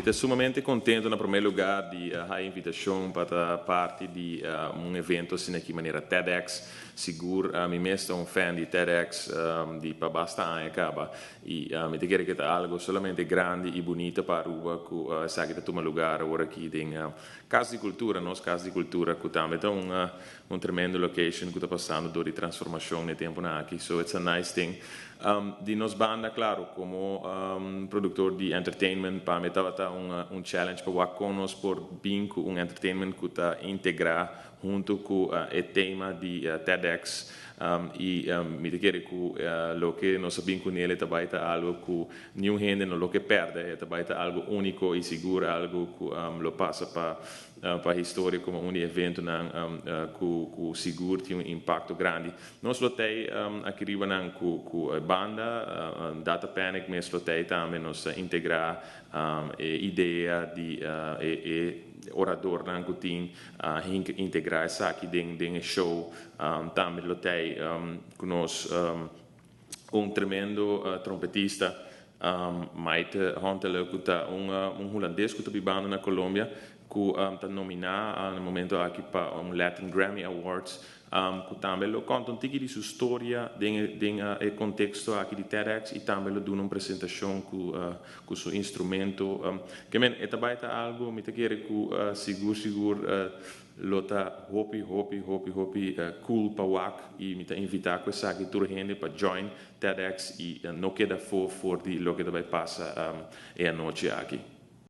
Mi ta sumamente contento na prome lugar di e invitacion pa ta parti di un evento asina aki manera TEDx. Sigur, mi mes ta un fan di TEDx di pa basta aña caba y mi ta kere cu ta algo solamente grandi y bunita pa Aruba cu esaki ta tuma lugar awor aki den Cas di Cultura, nos Cas di Cultura, cu tambe ta un tremendo location cu ta pasando door di transformacion na tempo aki. So it's a nice thing. Di nos banda, claro, como productor di entertainment, pa mi tabata un challenge pa cu nos por bin cu un entertainment cu ta integra hunto cu e tema di TEDx y mi ta kere cu loke nos a bin cune tambe ta algo cu ningun hende no lo kier perde, tambe ta algo unico y sigur algo cu lo pasa pa historia como un evento nan cu sigur tin un impacto grandi. Nos lo tin aki riba nan cu banda Data Panic mes lo tin tambe nos integra e idea di e orador nan cu tin integra esaki den show. Tambe lo tin cu nos un tremendo trompetista, Maite Hontele, cu ta un hulandes cu ta bibando na Colombia, cu ta nomina na momento aki pa un Latin Grammy Awards, cu tambe lo conta un tiki di su historia den e contexto aki di TEDx y tambe lo duna un presentacion cu su instrumento. Kiermen, e ta algo, mi ta kere cu sigur sigur lo ta hopi hopi hopi hopi cool pa wak y mi ta invita cu esaki tur hende pa join TEDx y no keda for di loke ta bay pasa e anochi aki.